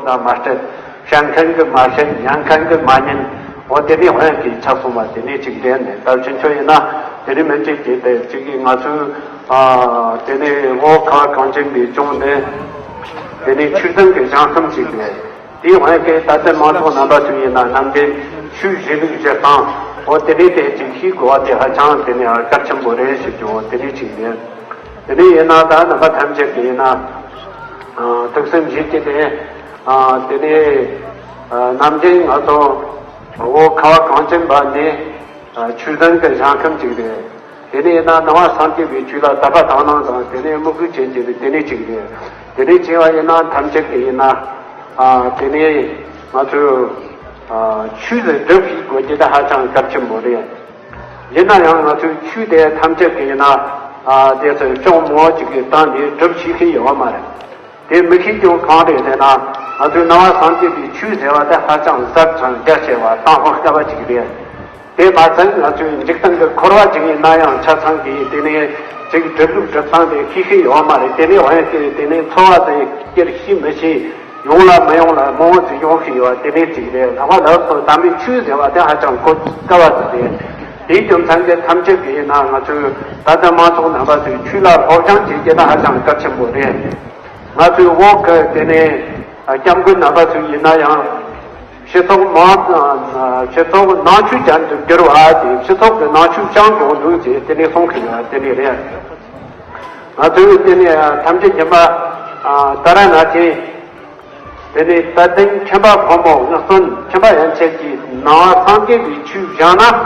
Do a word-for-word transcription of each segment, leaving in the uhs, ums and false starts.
ན་མ་སྤྲད། བཤད་མཁན་གྱིས་མ་བཤད། ཉན་མཁན་གྱིས་མ་ཉན། འོ་དེ་ནས་འོ་ཡང་གི་ཆགས་སོང་བ་དེ་ནས་ཅིག་རེད། ནས་ད་ཕྱིན་ཆད་ཡིན་ན་དེ་ནས་མི་གཅིག་གིས་དེ་གཅིག་གིས་ང་ཚོའི་ཨ་དེ་ནས་འོ་ཁ་བ་གངས་ཅན་པའི་ལྗོངས་འདི་དེ་ནས་ཆོས་ལྡན་གྱི་ཞིང་ཁམས་ཅིག་རེད། དེའི་འོ་ཡང་གི་ད་ལྟ་མང་ཚོགས་རྣམ་པ་ཚོས་ཡིན་ན་ནམ་རྒྱུན་ཆོས་བཞེས་ལུགས་བཞེས་སྟངས་འོ་དེ་ནས་དེ་ཅིག་ཤེས་དགོས་པ་དེ་ཧ་ཅང་དེ་ནས་གལ་ཆེན་པོ་རེད་ཞེས་ཀྱང་འོ་དེ་ནས་ཅིག་རེད། དེ་ནས་ཡིན་ན་ད་རྣམ་པ་ཐམས་ཅད་ཀྱིས་ཡིན་ན་ཨ་ཐུགས་སེམས་བཞེས་ཀྱི་དེ་ཨ་དེ་ནས་ཨ་ནམ་རྒྱུན་ང་ཚོ་འོ་ཁ་བ་གངས་ཅན་པ་འདི་ཨ་ཆོས་ལྡན་གྱི་ཞིང་ཁམས་ཅིག་རེད། དེ་ནས་ཡིན་ན་ནང་པ་སངས་རྒྱས་པའི་ཆོས་ལ་དད་པ་དག་སྣང་དང་དེ་ནས་དམིགས་ཡུལ་ཅན་གྱི་དེ་ནས་ཅིག་རེད། དེ་ནས་བྱས་པ་ཡིན་ན་ཐམས་ཅད་ཀྱིས་ཡིན་ན་ཨ་དེ་ནས་ང་ཚོས་ཨ་ཆོས་ལ་སྒྲུབ་ཤེས་དགོས་ཀྱི་དེ་ཧ་ཅང་གལ་ཆེན་པོ་རེད། ཡིན་ན་ཡང་ང་ཚོའི་ཆོས་དེ་ཐམས་ཅད་ཀྱིས་ཡིན་ན་ཨ་དེ་ཚོ་ཅུང་མང་ཅིག་གི་སྟེང་ནས་སྒྲུབ་ཤེས་ཀྱི་ཡོད་མ་རེད། དེ་མི་ཤེས་ཀྱང་གང་རེད་ཟེར་ན་ང་ཚོའི་ནང་པ་སངས་རྒྱས་པའི་ཆོས་ཟེར་བ་དེ་ཧ་ཅང་ཟབ་ཅིང་རྒྱ་ཆེ་བ་གཏིང་ཧ་ཁ་བ་ཅིག་རེད། དེ་མ་ཚད་ང་ཚོའི་འཇིག་རྟེན་གྱི་འཁོར་བ་ཅིག་ཡིན་ན་ཡང་ཆ་ཚང་གིས་དེ་ནས་ཅིག་སྒྲུབ་ལུགས་སྒྲུབ་སྟངས་དེ་ཤེས་ཀྱི་ཡོད་མ་རེད། དེ་ནས་འོ་ཡང་དེ་དེ་ནས་འཚོ་བ་དེ་སྐྱེལ་ཤེས་མི་ཤེས། ཡོང་ལ་མི་ཡོང་ལ་མང་བོ་ཅིག་ཡོང་གི་ཡོད་པ་དེ་འདྲའི་ཅིག་རེད། ལྷག་པར་ལ་ཚོ་དམ་པའི་ཆོས་ཟེར་བ་དེ་ཧ་ཅང་གོ་དཀའ་བ་ཅིག་རེད། དེའི་རྒྱུ་མཚན་གྱིས་ཐམས་ཅད་ཀྱིས་ཡིན་ན་ང་ཚོའི་ད་ལྟ་མང་ཚོགས་རྣམ་པ་ཚོས་ཆོས་ལ་སློབ་སྦྱོང་བྱེད་རྒྱུ་ད་ཧ་ཅང་གལ་ཆེན་པོ་རེད། ང་ཚོའི་འོག་གི་དེ་ནས་སྐྱབས་མགོན་རྣམ་པ་ཚོས་ཡིན་ན་ཡང་སྤྱི་ཚོགས་མང་སྤྱི་ཚོགས་ནང་ཆོས་ཅན་དུ་བསྒྱུར་བ་དེ་སྤྱི་ཚོགས་ཀྱི་ནང་ཆོས་བྱང་དགོས་འདུག་ཅེས་དེ་ནས་གསུང་གི་ཡོད་པ་དེ་འདྲ་རེད། ང་ཚོས་དེ་ནས་ཐམས་ཅད་མཁྱེན་པ་ཏཱ་ར་ནཱ་ཐའི། དེ་ནས་དད་ལྡན་མཁྱེན་པ་ཕོ་མོ་མངའ་གསོལ་མཁྱེན་པ་ཡན་ཆད་ཀྱིས་ནང་པ་སངས་རྒྱས་པའི་ཆོས་སྦྱངས་ན་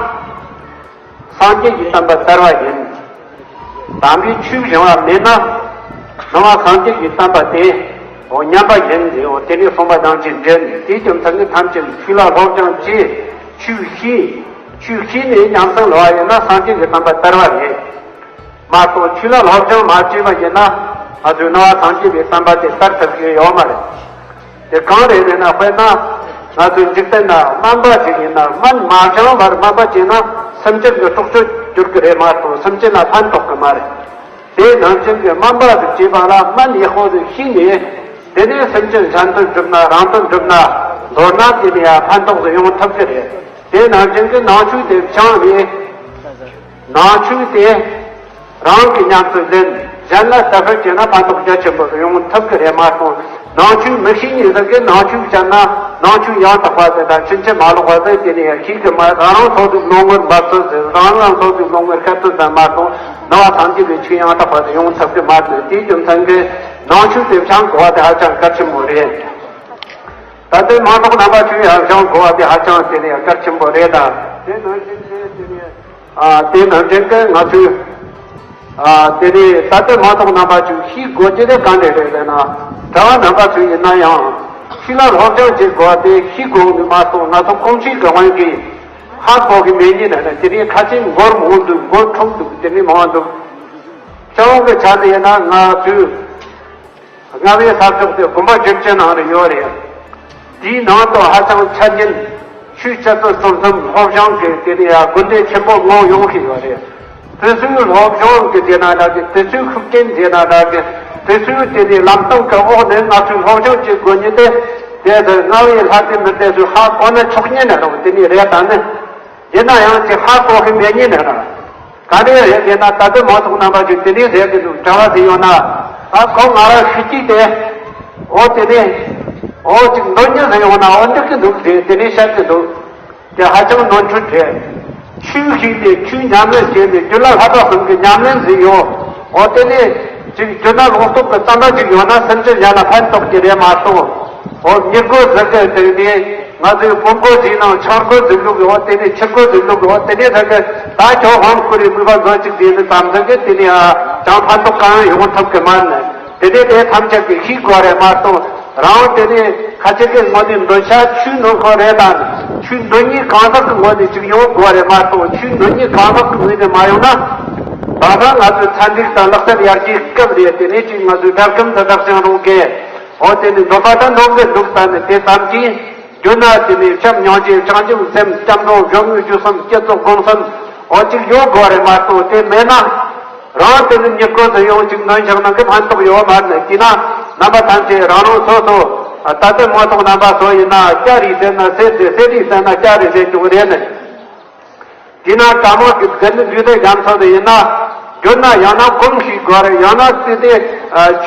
སངས་རྒྱས་ཀྱི་བསྟན་པ་དར་བ་ཡིན། དམ་པའི་ཆོས་སྦྱང་བ་མེད་ན་ནང་པ་སངས་རྒྱས་ཀྱི་བསྟན་པ་དེ་འོ་ཉམས་པ་ཡིན་ཟེར། འོ་དེ་ནས་གསུངས་པ་དང་ཅི་འདྲ་ནས་དེའི་རྒྱུ་མཚན་ནི་ཐམས་ཅད་ཆོས་ལ་སློབ་སྦྱོང་བྱས། ཆོས་ཤེས། ཆོས་ཤེས་ནས་ཉམས་སུ་ལེན་པ་ཡིན་ན་སངས་རྒྱས་ཀྱི་བསྟན་པ་དར་བ་རེད། མ་གཏོགས་ཆོས་ལ་སློབ་སྦྱོང་མ་བྱས་པ་ཡིན་ན་ང་ཚོའི་ནང་པ་སངས་རྒྱས་པའི་བསྟན་པ་དེ་དར་ཐུབ་ཀྱི་ཡོད་མ་རེད། དེ་གང་རེད་ཟེར་ན་དཔེར་ན་ང་ཚོའི་འཇིག་རྟེན་ན་སྨན་པ་ཞིག་ཡིན་ན་སྨན་མ་སྦྱངས་པར་སྨན་པ་བྱས་ན་སེམས་ཅན་གྱི་སྲོག་གཅོད་འགྱུར་གྱི་རེད་མ་གཏོགས་སེམས་ཅན་ལ་ཕན་ཐོགས་ཀྱི་མ་རེད། དེ་ནང་བཞིན་གྱི་སྨན་པ་ཞིག་བྱས་པ་ལ་སྨན་ཡག་པོ་ཞིག་ཤེས་ནས་དེ་ནས་སེམས་ཅན་གཞན་དོན་སྒྲུབ་ན་རང་དོན་སྒྲུབ་ན་མདོར་ན་དེ་ནས་ཡང་ཕན་ཐོགས་སུ་ཡོང་ཐུབ་ཀྱི་རེད། དེ་ནང་བཞིན་གྱི་ནང་ཆོས་དེ་སྦྱངས་ནས་ནང་ཆོས་དེ། རང་གི་ཉམས་སུ་ལེན། གཞན་ལ་ཟབ་སྤེལ་བྱས་ན་ཕན་ཐོགས་རྒྱ་ཆེན་པོ་ཡོང་ཐུབ་ཀྱི་རེད་མ་གཏོགས་ནང་ཆོས་མི་ཤེས་མཁན་ཟིག་གིས་ནང་ཆོས་བཤད་ན་ནང་ཆོས་ཡང་དག་པ་དེ་དང་ཕྱིན་ཆད་མ་ལོག་པ་དེ་དེ་ནས་ཤེས་ཀྱི་མ་རེད། རང་རང་སོ་སོའི་བློ་ངོར་འབབ་ཚོད་ཟེར། རང་རང་སོ་སོའི་བློ་ངོར་ཤར་ཚོད་ཙམ་མ་གཏོགས་ནང་པ་སངས་རྒྱས་པའི་ཆོས་ཡང་དག་པ་དེ་ཡོང་ཐུབ་ཀྱི་མ་རེད། དེའི་རྒྱུ་མཚན་གྱིས་ནང་ཆོས་དེ་སྦྱང་དགོས་པ་དེ་ཧ་ཅང་གལ་ཆེན་པོ་རེད། ད་ལྟའི་མང་ཚོགས་རྣམ་པ་ཚོས་ཡང་སྦྱང་དགོས་པ་དེ་ཧ་ཅང་དེ་ནས་གལ་ཆེན་པོ་རེད་ད། དེ་ནང་བཞིན་དེ་དེ་ནས། ཨ་དེ་ནང་བཞིན་གྱི་ང་ཚོས་ཨ་དེ་ནས་ད་ལྟའི་མང་ཚོགས་རྣམ་པ་ཚོས་ཤེས་དགོས་ཀྱི་དེ་གང་འདྲ་རེད་ཟེར་ན། གྲྭ་བ་རྣམ་པ་ཚོས་ཡིན་ན་ཡང་ཆོས་ལ་སློབ་སྦྱོང་བྱེད་དགོས་པ་དེ་ཤེས་དགོས་ནི་མ་གཏོགས་ང་ཚོ་གོང་ཆེན་གྱི་དབང་གིས་ཧ་གོ་གི་མེད་ཉིན་ན་དེ་ནས་ཁ་ཆེམས་འགོར་མང་འདུག་འགོར་འཁྲུག་འདུག་དེ་ནས་མང་འདུག་སྤྱི་ཡོངས་ཀྱི་ཆ་ནས་ཡིན་ན་ང་ཚོས། རྔ་བའི་ས་ཕྱོགས་དེ་དགོན་པ་བཅུ་བཅུ་ནང་རེ་ཡོད་རེད། དེའི་ནང་དུ་ཧ་ཅང་འཆད་ཉན་ཆོས་སྤྱི་དོན་གསུམ་གསུམ་སློབ་སྦྱོང་གི་དེ་ནས་ཡང་དགོན་སྡེ་ཆེན་པོ་ལྔ་ཡོང་གི་ཡོད་རེད། དེ་ཚོའི་སློབ་སྦྱོང་གི་དེ་ན་འདྲ་གི་དེ་ཚོའི་ཤུགས་རྐྱེན་དེ་ན་འདྲ་གི་དེ་ཚོའི་དེ་ནས་ལམ་སྟོན་གི་འོག་ནས་ང་ཚོས་སློབ་སྦྱོང་བྱེད་དགོས་ཉིན་དེ་དེ་དེ་རྔ་བའི་ལྷ་སྡེ་མི་སྡེ་ཚོས་ཧ་གོ་ན་ཆོག་ཉིན་ནས་རུང་དེ་ནས་རེད་ད་ནི། ཡིན་ན་ཡང་དེ་ཧ་གོ་གི་མེད་ཉིན་ནས་རུང་། ག་རེ་རེད་ཟེར་ན་ད་ལྟ་མང་ཚོགས་རྣམ་པ་ཚོས་དེ་ནས་ཟེར་གི་འདུག་གྲྭ་བ་དེ་ཡོང་ན་ཨ་ཁོ་ང་རང་ཤི་གཅིག་དེ་འོ་དེ་ནས་འོ་ཅིག་མདོ་ཉིད་ཟེར་ཡོང་ན་འོ་འདུག་གི་འདུག་ཟེར་དེ་ནས་བཤད་གི་འདུག་དེ་ཧ་ཅང་ནོར་འཁྲུལ་རེད། ཆོས་ཤིག་དེ་ཆོས་ཉམས་ལེན་བྱས་ནས་རྒྱུད་ལ་ལྷག་པ་གསུམ་གྱི་ཉམས་ལེན་ཟེར་ཡོད། འོ་དེ་ནས་ཅིག་རྒྱུད་ལ་ལོག་རྟོག་གི་བསམ་པ་ཅིག་ཡོང་ན་སེམས་ཅན་གཞན་ལ་ཕན་ཐོགས་ཀྱི་རེད་མ་གཏོགས། འོ་མྱི་རྒོད་ཟེར་གི་དེ་ནས་ང་ཚོའི་བུ་རྒོད་ཟེར་ནའང་ཆང་རྒོད་ཟེར་ལུགས་འོ་དེ་ནས་ཁྱི་རྒོད་ཟེར་ལུགས་འོ་དེ་ནས་ཟེར་གི་ད་ཁྱོད་ཧོན་ཁུ་རེ་མུས་པ་འཛོལ་ཅིག་དེ་ནི་ཙམ་ཟེར་གི་དེ་ནས་ཨ་ཅང་ཕན་ཐོགས་གང་ཡང་ཡོང་ཐུབ་གི་མ་ནི། དེ་ནས་དེ་ཐམས་ཅད་ཀྱིས་ཤེས་དགོས་རེད་མ་གཏོགས་རང་དེ་ནས་ཁ་ཅིག་གི་ངོ་ནས་འདོད་ཆགས་ཆོས་འདོད་ཁོ་རེད་དང་ཆོས་འདོད་ཉིད་གང་ཟག་གི་ངོ་ནས་ཅིག་ཡོང་དགོས་རེད་མ་གཏོགས་ཆོས་འདོད་ཉིད་གང་ཟག་གི་ངོས་ནས་མ་ཡོང་ན་ད་ལྟ་ང་ཚོའི་ཚན་རིག་དང་ལག་རྩལ་ཡར་རྒྱས་སྐབས་རེད། དེ་ནས་ཅིག་ང་ཚོའི་འདྲ་སྐམ་དུ་བདག་ཅིང་རུང་གི་འོ་དེ་ནས་འདོད་པ་དང་འདོད་པའི་འདུག་ད་ནི་དེ་ཙམ་གྱིས། རྒྱུ་ན་དེ་ནས་བྱམས་སྙིང་རྗེ་བྱང་ཆུབ་སེམས་སྐྱབས་འགྲོ་གཞོན་ནུའི་རྒྱུ་གསུམ་བསྐྱེད་རྫོགས་སྒོམ་གསུམ་འོ་ཅིག་ཡོད་དགོས་རེད་མ་གཏོགས་དེ་མེད་ན་རང་དེ་ནི་མྱུ་གུ་དུ་ཡོང་ཅིག་ནོན་ཆགས་ནང་གི་ཕན་ཐོགས་ཡོད་མ་རེད། དེས་ན་རྣམ་པ་ཐམས་ཅད་རང་རང་སོ་སོ་ ད་ལྟ་མང་ཚོགས་རྣམ་པ་ཚོ་ཡིན་ན་སྐྱ་རེད་ཟེར་ན་གསེར་རེད། གསེར་རེད་ཟེར་ན་སྐྱ་རེད་ཟེར་རྒྱུ་རེད་ནི། དེས་ན་དྲ་དམངས་ཀྱི་དགེ་འདུན་འདུས་སྡེ་རྒྱ་མཚོ་དེ་ཡིན་ན། བསྒྱུར་ན་ཡང་ན་སྒོམ་ཞིག་དགོས་རེད། ཡང་ན་དེ་དེ་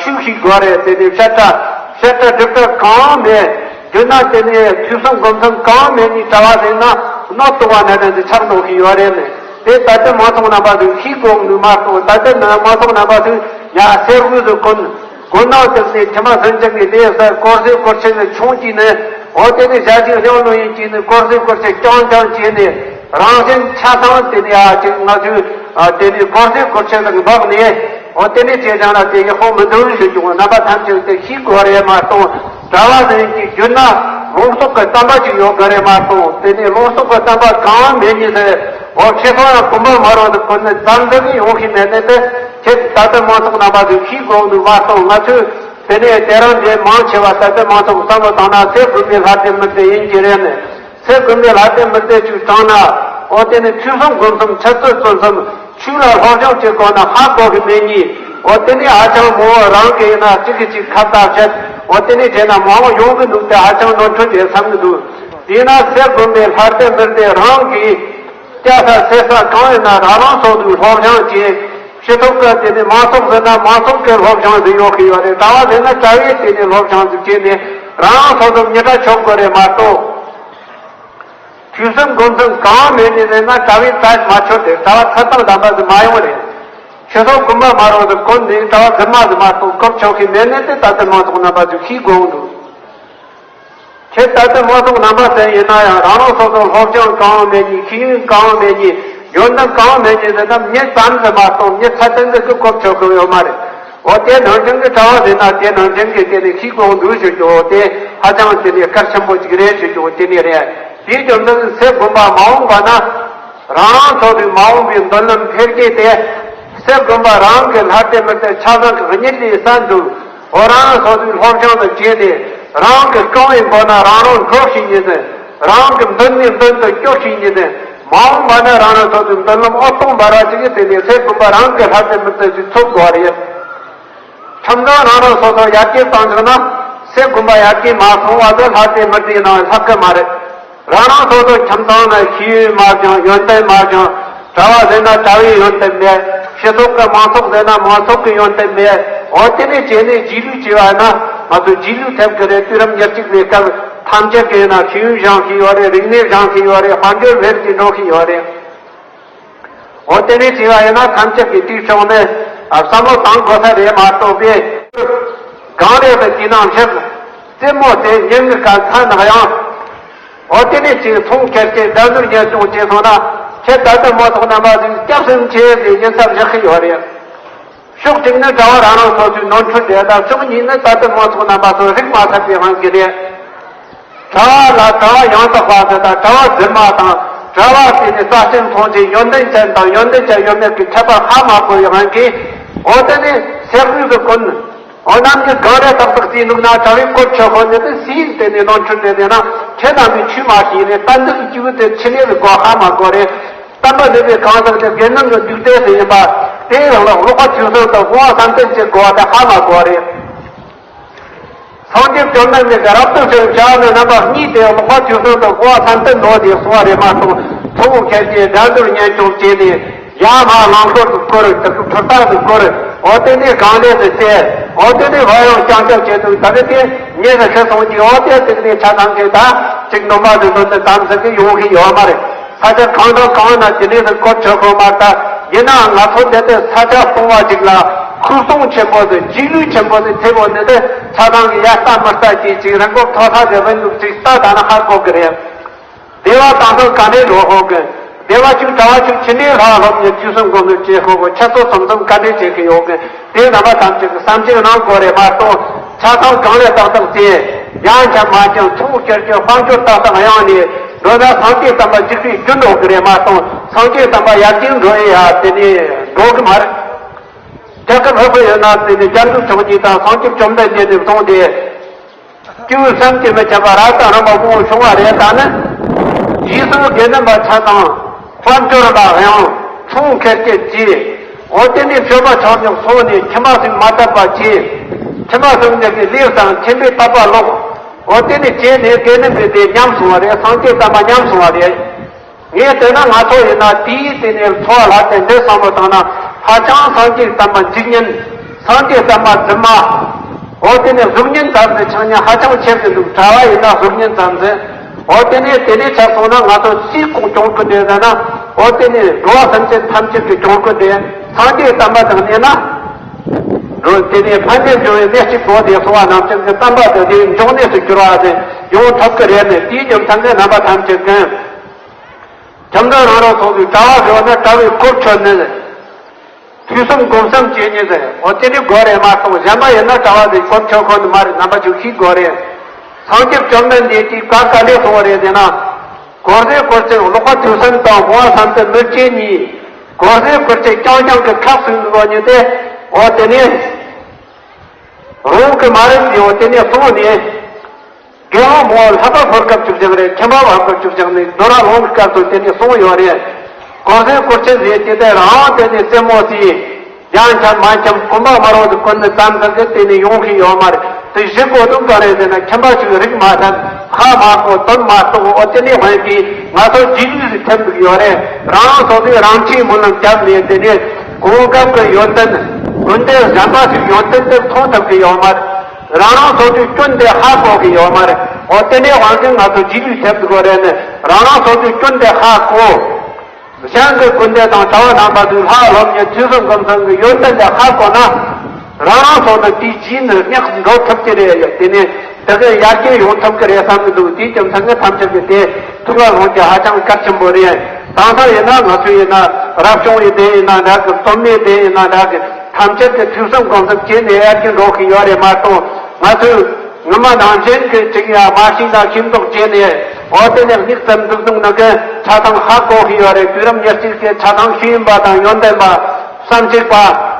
ཆོས་ཞིག་དགོས་རེད། དེ་དེ་བཤད་གྲྭ་བཤད་གྲྭ་སྒྲུབ་གྲྭ་གང་མེད། བསྒྱུར་ན་དེ་ནས་ཐོས་བསམ་སྒོམ་གསུམ་གང་མེད་ནི་གྲྭ་བ་ཟེར་ན་མནོ་བཏུ་བ་ན་དེ་ཆགས་འགྲོ་གི་ཡོད་རེད་ནི། དེ་ད་ལྟ་མང་ཚོགས་རྣམ་པ་ཚོས་ཤེས་དགོས་ནི་མ་གཏོགས། ད་ལྟ་ནི་མང་ཚོགས་རྣམ་པ་ཚོས་ཡ་གསེར་དངུལ་དུ་གོན། དགོན་ནང་དུ་ནས་ཁྱིམ་པ་སུན་ཅང་གི་ལས་ས་དཀོར་ཟས་དཀོར་ཆས་ལ་ཆུང་གྱིས་ནས། འོ་དེ་ནས་ཞག་གཅིག་གླེང་ལོ་ཡིན་གྱིས་ནས་དཀོར་ཟས་དཀོར་ཆས་རྐྱང་རྐྱང་བྱས་ནས། རང་གཞན་ཆ་ཚང་དེ་ནས་ཨ་ཅིག་ང་ཚོས་ཨ་དེ་ནས་དཀོར་ཟས་དཀོར་ཆས་ལ་འབག་ནས། འོ་དེ་ནས་བྱས་ཙང་ལ་དེ་ཡག་པོ་མི་འདུག་ཞུ་རྒྱུ་རྣམ་པ་ཐམས་ཅད་དེ་ཤེས་དགོས་རེད་མ་གཏོགས། གྲྭ་བ་ཟེར་གྱི་བསྒྱུར་ན་ལུང་རྟོགས་ཀྱི་བསྟན་པ་ཅིག་ཡོད་དགོས་རེད་མ་གཏོགས། དེ་ནས་ལུང་རྟོགས་ཀྱི་བསྟན་པ་གང་མེད་ནི་དེ། འོ་ཁྱེད་ཚོ་ཡང་དགོན་པ་མ་རོགས་དུ་གོ་ནས་བཙན་འཛུལ་ཡོང་གི་མེད་ནི་དེ། ཁྱེད་ད་ལྟ་མང་ཚོགས་རྣམ་པ་ཚོས་ཤེས་དགོས་འདུག་མ་གཏོགས། ང་ཚོས་དེ་ནས་དེ་རང་འདྲའི་མང་ཆེ་བ་ད་ལྟ་མང་ཚོགས་བསམ་བློ་བཏང་ན་གསེར་དགོན་པའི་ལྷ་སྡེ་མི་སྡེ་ཡིན་གྱི་རེད་ནས། གསེར་དགོན་པའི་ལྷ་སྡེ་མི་སྡེ་ཅིག་དྲངས་ན། འོ་དེ་ནས་ཐོས་བསམ་སྒོམ་གསུམ་འཆད་རྩོད་རྩོད་གསུམ་ཆོས་ལ་སློབ་སྦྱོང་བྱེད་དགོས་ན་ཧ་གོ་གི་མེད་ནི། འོ་དེ་ནས་ཧ་ཅང་མང་བོ་རང་གི་ཡིན་ན་གཅིག་གིས་གཅིག་ཁ་བརྡ་བྱེད། འོ་དེ་ནས་བྱས་ན་མང་བོ་ཡོང་གི་འདུག་སྟེ་ཧ་ཅང་ནོར་འཁྲུལ་རེད་བསམ་གི་འདུག་དེས་ན་གསེར་དགོན་པའི་ལྷ་སྡེ་མི་སྡེ་རང་གིས་སྐྱ་ས་སེར་ས་གང་ཡིན་ན་རང་རང་སོ་སོའི་སློབ་སྦྱོང་བྱས། སྤྱི་ཚོགས་ཀྱི་དེ་ནས་མང་ཚོགས་ཟེར་ན་མང་ཚོགས་ཀྱི་སློབ་སྦྱོང་ཟིག་ཡོད་གི་ཡོད་རེད། གྲྭ་བ་ཟེར་ན་གྲྭ་བའི་དེ་ནས་སློབ་སྦྱོང་ཟིག་བྱས་ནས་རང་རང་སོ་སོ་མི་གྲྭ་ཆོག་དགོས་རེད་མ་གཏོགས། ཐོས་བསམ་སྒོམ་གསུམ་གང་མེད་ནས་ཟེར་ན་གྲྭ་བའི་རྩ་མ་ཆོད་དེ་གྲྭ་བ་ཚད་དང་ལྡན་པ་ཟིག་མ་ཡོང་རེད། ཆོས་ཚོགས་དགོན་པ་མ་རོགས་ཟིག་གོན་ནས་གྲྭ་བ་རྫུན་མ་ཟིག་མ་གཏོགས་སྐབས་ཆོག་གི་མེད་ནས་དེ་ད་ལྟ་མང་ཚོགས་རྣམ་པ་ཚོས་ཤེས་དགོས་འདུག་ཁྱེད་ད་ལྟ་མང་ཚོགས་རྣམ་པ་དེ་ཡིན་ན་ཡང་རང་རང་སོ་སོ་སློབ་སྦྱོང་གང་མེད་ནི། ཤེས་ཡོན་གང་མེད་ནི། ཡོན་ཏན་གང་མེད་ནི་ཟེར་ན་མི་ཙམ་ཟིག་མ་གཏོགས་མི་ཚད་ལྡན་ཟིག་གི་གོ་ཆོད་གི་ཡོད་མ་རེད། འོ་དེ་ནང་བཞིན་གྱི་གྲྭ་བ་ཟེར་ན་དེ་ནང་བཞིན་གྱི་དེ་ནི་ཤེས་དགོས་འདུག་ཞུ་རྒྱུ་དེ་ཧ་ཅང་དེ་ནི་གལ་ཆེན་པོ་ཅིག་རེད་ཞུ་རྒྱུ་དེ་ནི་རེད། དེའི་རྒྱུ་མཚན་གསེར་དགོན་པ་མ་འོངས་པ་ན། རང་རང་སོ་སོའི་མ་འོངས་པའི་མདུན་ལམ་འཕེལ་རྒྱས་དེ། གསེར་དགོན་པ་རང་གི་ལྷ་སྡེ་མི་སྡེ་ཆ་ཚང་གི་གཉིད་ལས་སད་འདུག་འོ་རང་སོ་སོའི་སློབ་སྦྱོང་དུ་བྱས་ནས་རང་གི་རྐང་བའི་མགོ་ན་རང་རང་འགྲོ་ཤེས་ནི་དེ། རང་གི་མདུན་ནས་མདུན་དུ་སྐྱོད་ཤེས་ནི་དེ། མ་འོངས་པ་ན་རང་རང་སོ་སོའི་མདུན་ལམ་ཨོ་སྟོང་འབར་བ་ཅིག་གི་དེ་ནས་གསེར་དགོན་པ་རང་གི་ལྷ་སྡེ་མི་སྡེ་ཅིག་ཚུགས་དགོས་པ་རེད། ཁྱིམ་ཚང་རང་རང་སོ་སོ་ཡར་རྒྱས་བཏང་བཅུག་ན་གསེར་དགོན་པ་ཡར་རྒྱས་མ་སོང་བ་དེ་ལྷ་སྡེ་མི་སྡེའི་ནང་ལྷག་གི་མ་རེད། རང་རང་སོ་སོ་ཁྱིམ་ཚང་ན་ཤེས་ཡོན་མ་སྦྱང་ཡོན་ཏན་མ་སྦྱང་། གྲྭ་བ་ཟེར་ན་གྲྭ་བའི་ཡོན་ཏན་མེད། སྤྱི་ཚོགས་ཀྱི་མང་ཚོགས་ཟེར་ན་མང་ཚོགས་ཀྱི་ཡོན་ཏན་མེད། འོ་དེ་ནས་བྱས་ནས་རྗེས་ལུས་བྱས་པ་ན་ང་ཚོ་རྗེས་ལུས་ཐེབས་ཀྱི་རེད། དུས་རབས་ཉེར་གཅིག་པའི་སྐབས་ཐམས་ཅད་ཀྱིས་ན་ཤེས་ཡོན་སྦྱང་གི་ཡོད་རེད། རིག་གནས་སྦྱང་གི་ཡོད་རེད། དཔལ་འབྱོར་འཕེལ་གྱི་འགྲོ་གི་ཡོད་རེད། འོ་དེ་ནས་བྱས་པ་ཡིན་ན་ཐམས་ཅད་ཀྱིས་དེའི་ཕྱོགས་ནས་བསམ་བློ་བཏང་དགོས་ས་རེད་མ་གཏོགས་པས། གང་ལས་ཀྱི་དེ་ནང་བཞིན་རྩེད་མོ་དེ་ཉིན་གྱི་གར་ཚ་ནག་ཡང་། འོ་དེ་ནས་ཅིག་ཚོང་ཁེར་སྐྱེས་འགྲན་བསྡུར་ཉེན་སྐྱོང་བྱས་སོང་ན་ཁྱེད་ད་ལྟ་མང་ཚོགས་རྣམ་པ་ཚོས་སྐྱབས་སུ་མཆི་ཟེར་ཉན་ས་བཞག་གི་ཡོད་རེད། ཕྱོགས་གཅིག་ནི་གྲྭ་བ་རང་རང་སོ་སོའི་ནོར་འཁྲུལ་རེད། ད་ཕྱོགས་གཉིས་ནི་ད་ལྟ་མང་ཚོགས་རྣམ་པ་ཚོ་རིག་མ་ཐུབ་པའི་དབང་གིས་རེད། གྲྭ་བ་ལ་གྲྭ་བ་ཡང་དག་པ་ཟེར་དང་གྲྭ་བ་རྫུན་མ་དང་གྲྭ་བ་དེ་ནི་རྩ་ཅན་མཐོང་ཅན་ཡོན་ཏན་ཅན་དང་ཡོན་ཏན་ཅན་ཡོད་མེད་ཀྱི་ཁྱད་པར་ཧ་མ་གོ་བའི་དབང་གིས། འོ་དེ་ནི་གསེར་དངུལ་གྱི་གོན། འོ་ནམ་གྱི་གང་རེ་ཏག་ཏག་རྩིས་ནུག་ན་གྲྭ་བའི་སྐོར་ཆོད་ཁོ་ནི་དེ་སྲིད་དེ་ནི་ནོར་འཁྲུལ་དེ་དེ་ན་ཁྱེད་རྣམས་ཀྱི་ཆུས་མ་ཤེས་ནས་ལྟ་འདི་གི་སྐྱེས་བུ་དེ་ཕྱི་ནས་ལ་གོ་ཧ་མ་གོ་རེད། བསྟན་པ་ལས་པའི་གང་ཟག་དེ་དགེ་འདུན་གྱི་འདུས་སྡེ་དེ་ཡིན་པ། དེའི་རིང་ལ་ཀློག་པ་ཆོས་གསུམ་དང་དབུ་མ་བསམ་གཏན་གྱི་གོ་བ་དེ་ཧ་མ་གོ་རེད། སངས་རྒྱས་བཅོམ་ལྡན་འདས་ཀྱིས་རབ་ཏུ་བྱུང་བྱ་བ་ནི་རྣམ་པ་གཉིས་ཏེ། ཀློག་པ་ཆོས་གསུམ་དང་དབུ་མ་བསམ་གཏན་ནོ་ཞེས་གསུངས་པ་རེད་མ་གཏོགས། ཚོང་ཁེར་སྐྱེས་འགྲན་བསྡུར་ཉེན་སྐྱོང་བྱས་ནས་ཡར་མར་ལངས་ཤོར་དུ་བསྐོར། དུར་ཁྲོད་ལྟག་ཏུ་བསྐོར། འོ་དེ་ནས་གང་ལས་སུ་བཤད། འོ་དེ་ནས་བ་ཡང་རྐྱང་རྐྱང་བྱེད་དུ་ད་གི་དེ་ཉེ་རུ་ཤི་སོང་གི། འོ་དེ་དེ་ནས་ཆ་ཚང་གི་ད་ཅིག་ནོར་མ་དུ་ནོར་དུ་དམ་ཟིག་གི་ཡོང་གི་ཡོད་མ་རེད། ས་ཆ་གང་དང་གང་ན་དེ་འདྲའི་སྐོར་ཆོད་དགོས་མ་རེད། ཡིན་ནའང་ང་ཚོ་འདི་ལྟའི་ས་ཆ་སྟོང་བ་ཅིག་ལ་ཁུག་སྟོང་ཆེན་པོ་དེ་འཇིགས་ལུས་ཆེན་པོ་དེ་ཐེབས་འོང་ནི་དེ་ཆ་ཚང་གི་ཡ་ལྟ་མི་ལྟ་ཅིག་ཅིག་རིན་གོང་མཐོ་ས་དེ་བུན་འདུག་ཅིག་ལྟ་ད་ན་ཧ་གོ་གི་རེད། བདེ་བ་དང་སང་ག་འདྲའི་འགྲོ་ཧོ་གི། བདེ་བ་ཆུ་གྲྭ་བ་ཆུ་ཆི་འདྲའི་ལྷག་ལྷོབ་ནས་དུས་གསུམ་གོང་དུ་བྱེད་ཧོ་གི། ཆ་ཚོ་ཙམ་ཙམ་ག་འདྲའི་བྱེད་གི་ཡོད་གི། དེ་རྣམ་པ་ཐམས་ཅད་ཀྱི་བསམ་གཞིག་གནང་དགོས་རེད་མ་གཏོགས། ཆ་ཚང་གང་ལས་ཏག་ཏག་བྱས། ཡང་འཁྱམ་མ་འཁྱམ་ཚོང་ཁྱེར་ཁྱེར་དཔལ་འབྱོར་ཏག་ཏག་གཡང་ནས་འགྲོ་ན་སངས་རྒྱས་བསྟན་པ་འཇིག་པའི་རྒྱུ་འགྲོ་གི་རེད་མ་གཏོགས། སངས་རྒྱས་བསྟན་པ་ཡར་རྒྱས་འགྲོ་ཡི་ཡ་དེ་ནས་འགྲོ་གི་མ་རེད། རྒྱལ་ཁབ་ལྷག་པ་ཡོད་ན་དེ་ནས་རྒྱ་མཚོ་ཆུ་གཉིས་དང་སངས་རྒྱས་བཅོམ་ལྡན་འདས་ནས་བཟུང་སྟེ། སྐྱེས་བུ་བསམ་གྱིས་མི་ཁྱབ་པ་རབ་དང་རིམ་པ་བོ་བྱུང་བ་རེད། ད་ནི་རྗེས་སུ་དགེ་འདུན་པ་ཆ་ཚང་དཔལ་འབྱོར་ལ་གཡང་། ཚོང་ཁེར་སྐྱེས་བྱས། འོ་དེ་ནས་སྤྱོད་པ་ཆོས་ཉམས་སོང་ནས་ཁྱིམ་པ་ཚོས་མ་དད་པ་བྱས། ཁྱིམ་པ་ཚོས་འདི་གི་ལས་བསམ་ཁྱིམ་པའི་དད་པ་ལོག་འོ་དེ་ནས་བྱས་ནས་དེ་ནི་འདི་དེ་ཉམས་སོང་བ་རེད། སངས་རྒྱས་བསྟན་པ་ཉམས་སོང་བ་རེད། ངས་བལྟས་ན་ང་ཚོ་ཡིན་ན་དེའི་དེ་ནས་འཚོ་བ་ལྷག་སྟེ་འདི་བསམ་བློ་བཏང་ན་ཧ་ཅང་སངས་རྒྱས་བསྟན་པ་འཇིག་ཉེན། སངས་རྒྱས་བསྟན་པ་རྫུན་མ། འོ་དེ་ནས་གཟུགས་བརྙན་ཙམ་ཟེར་ཆགས་ཉེན་ཧ་ཅང་ཆེ་གི་འདུག་གྲྭ་བ་ཡིན་ན་གཟུགས་བརྙན་ཙམ་ཟེར། འོ་དེ་ནས་དེ་ནས་ཆགས་སོང་ན་ང་ཚོ་སུས་ཁོང་སྐྱོང་གི་འདུག་ཟེར་ན། འོ་དེ་ནས་འགྲོ་བ་སེམས་ཅན་ཐམས་ཅད་ཀྱིས་སྐྱོང་གི་འདུག་སངས་རྒྱས་བསྟན་པ་དང་གནས་ན། འོ་དེ་ནས་ཕན་བདེ་འབྱུང་བའི་གནས་གཅིག་པོ་དེ་སོང་བ་རྣམས་ཀྱང་གི་བསྟན་པ་དེ་དེའི་འབྱུང་གནས་སུ་གྱུར་བ་དེ་ཡོང་ཐུབ་ཀྱི་རེད་མེད། དེའི་རྒྱུ་མཚན་གྱིས་རྣམ་པ་ཐམས་ཅད་ཀྱིས། ཁྱིམ་བདག་རང་རང་སོ་སོའི་གྲྭ་བ་ཟེར་བ་ན་གྲྭ་བའི་སྐོར་ཆོད་ནས། ཐོས་བསམ་སྒོམ་གསུམ་བྱེད་ཉེན་ཟེར། འོ་དེ་འདྲའི་དགོས་རེད་མ་གཏོགས་གཞན་པ་ཡིན་ན་གྲྭ་བ་ཟེར་སྐོར་ཆོད་ཁོ་ནི་མ་རེད། རྣམ་པ་ཅིག་ཤེས་དགོས་རེད། སངས་རྒྱས་བཅོམ་ལྡན་འདས་ཀྱིས་བཀའ་ག་འདྲས་གསུངས་པ་རེད་ཟེར་ན། འཁོར་ཟས་བཀོལ་ཅིང་ཀློག་པ་ཐོས་བསམ་དང་སྤོང་བ་བསམ་དུ་མི་སྐྱེ་ཉིད། འཁོར་ཟས་བཀོལ་ཅིང་རྐྱང་རྐྱང་གི་ཁ་ཟུག་འདུག་ཉིད་དེ། འོ་དེ་ནས། རང་གི་མ་རེད་ཟེར། འོ་དེ་ནས་སོང་ནས། དགེ་སློང་མོ་ལྷག་པ་ཕོར་སྐབས་བཅུ་བཞག་རེད། ཁྱིམ་པ་བར་སྐབས་བཅུ་བཞག་ནས་རྡོ་ར་ལོང་གི་སྐབས་སུ་དེ་ནས་སོང་ཡོད་རེད། འཁོར་ཟས་བཀོལ་ཅིང་ཟེར་དེ་དེ་རང་དེ་ནས་རྩེད་མོ་རྩེ། ཡང་འཁྱམ་མ་འཁྱམ་གོམ་པ་མ་རོགས་སུ་བཀོལ་ནས་ཙམ་ཙམ་གྱིས་དེ་ནས་ཡོང་གི་ཡོད་མ་རེད། དེ་གཞི་གོ་དུང་ག་རེད་ཟེར་ན་ཁྱིམ་པ་ཞིག་རིག་མ་ཐུབ། ཧ་མ་གོ་དོན་མ་རྟོགས། འོ་དེ་ནས་འོན་ཏེ་ང་ཚོ་རྗེས་ལུས་སུ་ཐེབས་འདུག་ཡོད་རེད། རང་རང་སོ་སོའི་རང་ཆས་སྨོན་ལམ་བརྒྱབ་ནས་དེ་ནས་གོ་སྐབས་ཀྱི་ཡོན་ཏན། དགོན་སྡེ་གཞན་པ་ཞིག་ཡོན་ཏན་དེ་མཐོང་ཐུབ་ཀྱི་ཡོད་མ་རེད། རང་རང་སོ་སོའི་སྐྱོན་དེ་ཧ་གོ་གི་ཡོད་མ་རེད། འོ་དེ་འདྲའི་དབང་གིས་ང་ཚོ་རྗེས་ལུས་ཐེབས་དགོས་རེད་ནས་རང་རང་སོ་སོའི་སྐྱོན་དེ་ཧ་གོ། གཞན་གྱི་སྐུར་འདེབས་དང་གྲྭ་བ་རྣམ་པ་ཚོས་ལྷ་སློབ་གཉེར་ཐོས་བསམ་སྒོམ་གསུམ་གྱི་ཡོན་ཏན་དེ་ཧ་གོ་ན། རང་རང་སོ་སོ་དེའི་རྗེས་ནས་སྙེག་འགྲོ་ཐུབ་ཀྱི་རེད། དེ་ནས་དེ་གའི་ཡར་རྒྱས་ཡོང་ཐུབ་ཀྱི་རེད་བསམ་གྱི་འདུག་དེའི་རྒྱུ་མཚན་ནི་ཐམས་ཅད་ཀྱིས་དེ་ཐུགས་ལ་བཟུང་རྒྱུ་ཧ་ཅང་གལ་ཆེན་པོ་རེད། དེང་སང་ཡིན་ན་ང་ཚོ་ཡིན་ན་རབ་བྱུང་བའི་སྡེ་ཡིན་ན་འདྲ་གི། སློབ་མའི་སྡེ་ཡིན་ན་འདྲ་གི། ཐམས་ཅད་ཀྱིས་ཐོས་བསམ་སྒོམ་གསུམ་བྱས་ནས་ཡར་རྒྱས་འགྲོ་གི་ཡོད་རེད་མ་གཏོགས། ང་ཚོས་སྔོན་མ་ནང་བཞིན་གྱི་ཅིག་ཡང་མ་ཤེས་ན་ཤེས་མདོག་བྱས་ནས། འོ་དེ་ནས་སྙིགས་ཙམ་འདུག་འདུག་ནང་གི་ཆ་ཚང་ཧ་གོ་གི་ཡོད་རེད། དུས་རབས་ཉེར་གཅིག་གི་ཆ་ཚང་ཤེས་ཡོན་པ་དང་ཡོན་ཏན་པ། བསམ་གཅིག་པ།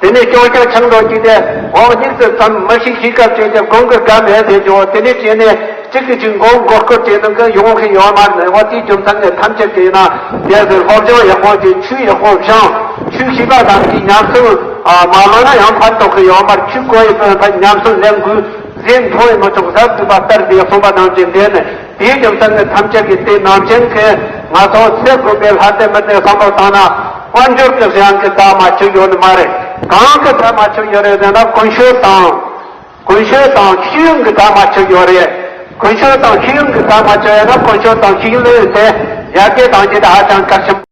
དེ་ནས་སྐྱོ་སྐྱོ་ཆང་འགྲོ་གྱི་དེ་འོག་སྙིགས་ཙམ་ཙམ་མི་ཤེས་ཤེས་སྐབས་བྱས་ཏེ་དགོངས་ཀྱི་དགའ་མེད་དེ་འཇོག་དེ་ནས་བྱས་ནས་གཅིག་གིས་གཅིག་མགོ་མགོ་སྐོར་བྱས་ནས་ཀྱི་ཡོང་གི་ཡོད་མ་རེད། འོ་དེའི་རྒྱུ་མཚན་ནས་ཐམས་ཅད་ཀྱིས་ན་དེ་ཚོའི་སློབ་སྦྱོང་ཡག་པོ་བྱས། ཆོས་ཡག་པོ་སྦྱངས། ཆོས་ཤེས་པ་དང་གི་ཉམས་སུ་མ་བླངས་ན་ཡང་ཕན་ཐོགས་ཀྱི་ཡོད་མ་རེད། ཆོས་གོ་ཡི་ཕན་ཕན་ཉམས་སུ་ལེན་དགོས། ཟས་འཕྲོ་ཡི་མི་ཆོག་ཟབ་ཏུ་པ་ལྟར་དེ་གསུངས་པ་ནང་བཞིན་དེ་ནི། དེའི་རྒྱུ་མཚན་ནི་ཐམས་ཅད་ཀྱིས་དེ་ནང་བཞིན་གྱི་ང་ཚོ་ཚེ་སྒོམ་པའི་ལྷ་སྡེ་མི་སྡེ་བསམ་བློ་བཏང་ན། དཔལ་འབྱོར་གྱི་གཞན་གྱི་ད་མ་ཆོད་ཡོད་ནི་མ་རེད། གང་གི་ད་མ་ཆོད་ཡོད་རེད་ཟེར་ན་ཀུན་སྤྱོད་དང་། ཀུན་སྤྱོད་དང་ཤེས་ཡོན་གྱི་ད་མ་ཆོད་ཡོད་རེད། ཀུན་སྤྱོད་དང་ཤེས་ཡོན་གྱི་ད་མ་ཆོད་ཡོད་ན་ཀུན་སྤྱོད་དང་ཤེས་ཡོན་དེ་ཡར་རྒྱས་གཏང་རྒྱུ་དེ་ཧ་ཅང་གལ་ཆེན་པོ།